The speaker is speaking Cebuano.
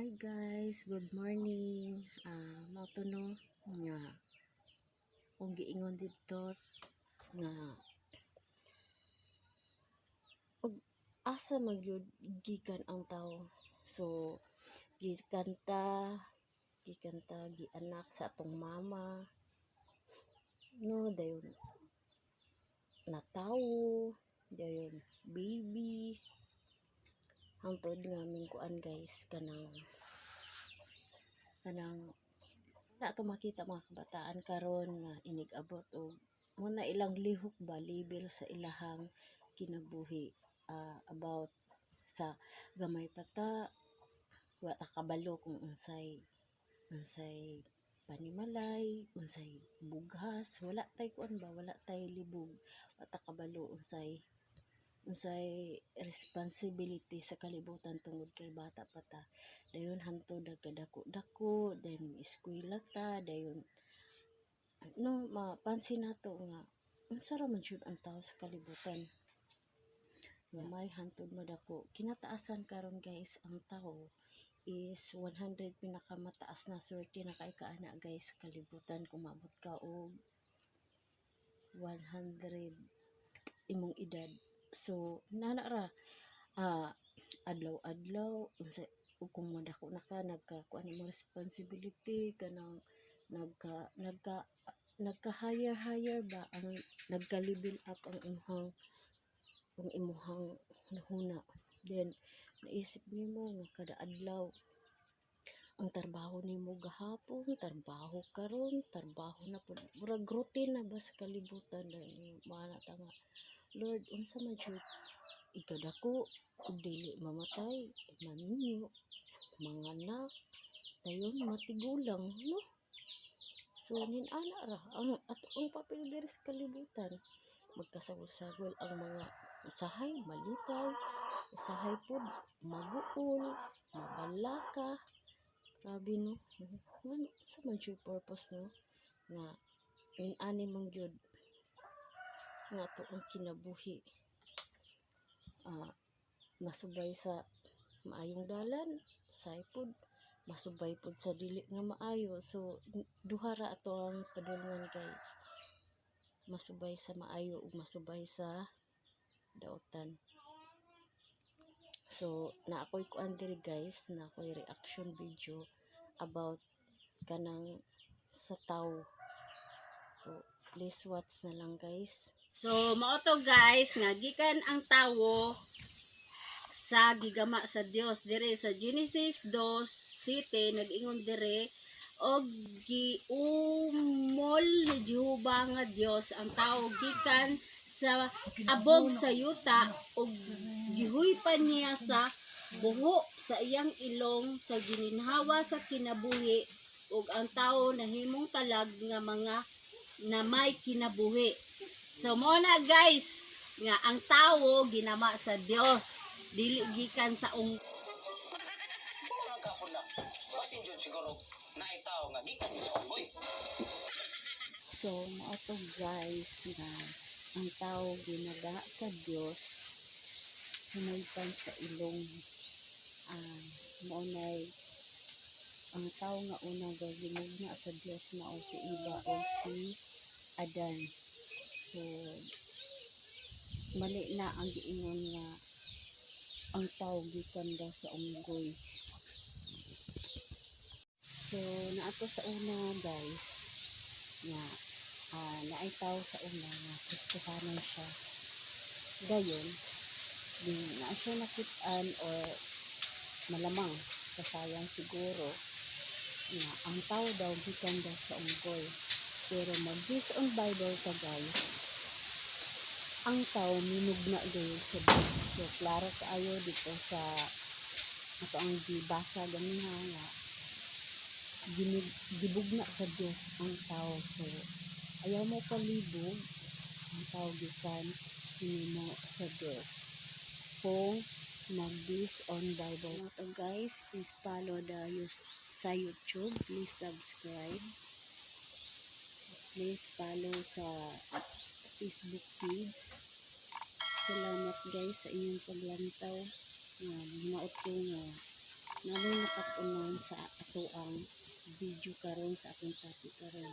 Hi guys, good morning. Mao to, no, nga kung giingon didto nga og asa man gyud gikan ang tao. So gikan ta gianak sa atong mama, no? Dayon natawo, dayon baby, hangtod nga mingkuan guys, kanang na ato makita mga kabataan karon nga inig-abot og mo na ilang lihok ba, label sa ilahang kinabuhi, about sa gamay pa ta, wa ta kabalo kung unsay panimalay, unsay bugas, wala tay kuan ba, wala tay libog, wa ta kabalo unsay responsibility sa kalibutan tungod kay bata pa ta. Dayon hantod nagkadako-dako, then eskwela ta, dayon, no, mapansin nato nga unsa ra man jud ang tao sa kalibutan, gamay hantod madako. Kinataasan karon guys, ang tao is 100, pinakamataas na swerte na kay kaana guys sa kalibutan kung maabot ka og 100 imong edad. So nana ra, adlaw-adlaw unsa ug kung madako na ka, nagka kuan imong responsibility, kanang nagka higher higher ba, ang nagka level up ang imuhang hunahuna. Then naisip nimo nga kada adlaw ang trabaho nimo gahapon, trabaho karon, trabaho na pud, murag routine na ba sa kalibutan. Dahil maana ta nga, "Lord, unsa man jud ikadako ug dili mamatay, maminyo, manganak, dayon matigulang, no?" So nin-ana ra ang ato ang papel diri sa kalibutan. Magkasagol-sagol ang mga, usahay malipay, usahay pod maguol, mabalaka. Grabe, no? Ngano sa man siya purpose, no, nga in-ani man gyud nga ato ang kinabuhi, masubay sa maayong dalan, usahay pod masubay pod sa dili nga maayo. So duha ra ato ang padulngan guys, masubay sa maayo ug masubay sa daotan. So na ako'y kuan diri guys, na ako'y reaction video about kanang sa tao. So please watch na lang guys. So, mao to guys, nga gikan ang tawo sa gigama sa Dios dire sa Genesis 2:7. Nag-ingon dire, "Og giumol ni Jehova nga Dios ang tawo gikan sa abog sa yuta ug gihuypan niya sa buho sa iyang ilong sa gininhawa sa kinabuhi, ug ang tawo nahimong kalag nga mga na may kinabuhi." So mo na guys nga ang tawo ginama sa Dios, dili gikan sa ung Mao gapon na. Basin jud siguro naay tao nga gikan sa unggoy. So, mao to guys nga ang tao ginaga sa Dios, hinuypan sa ilong. Mao nay ang tao nga una nga gimugna sa Dios mao si Eva o si Adan. So, mali na ang giingon nga ang tao gikan daw sa unggoy. So, naato sa una guys, nga naay tao sa una nga Kristohanon siya. Dayon, di na siya nakit-an or malamang sa science siguro nga ang tao daw gikan daw sa unggoy. Pero mag-based on Bible ka guys, ang tao minugna gayud sa Dios. So klaro kaayo dito sa ato ang gibasa ganiha nga gibugna sa Dios ang tao. So ayaw mo palibog ang tao gikan hinimo sa Dios kung mag-based on Bible. To guys, please follow the sa YouTube, please subscribe. Please follow sa Facebook page. Salamat guys sa inyong paglantaw. Nga hinaot ko nga Namoy nakatunan sa atoang video karon, sa atong topic karon.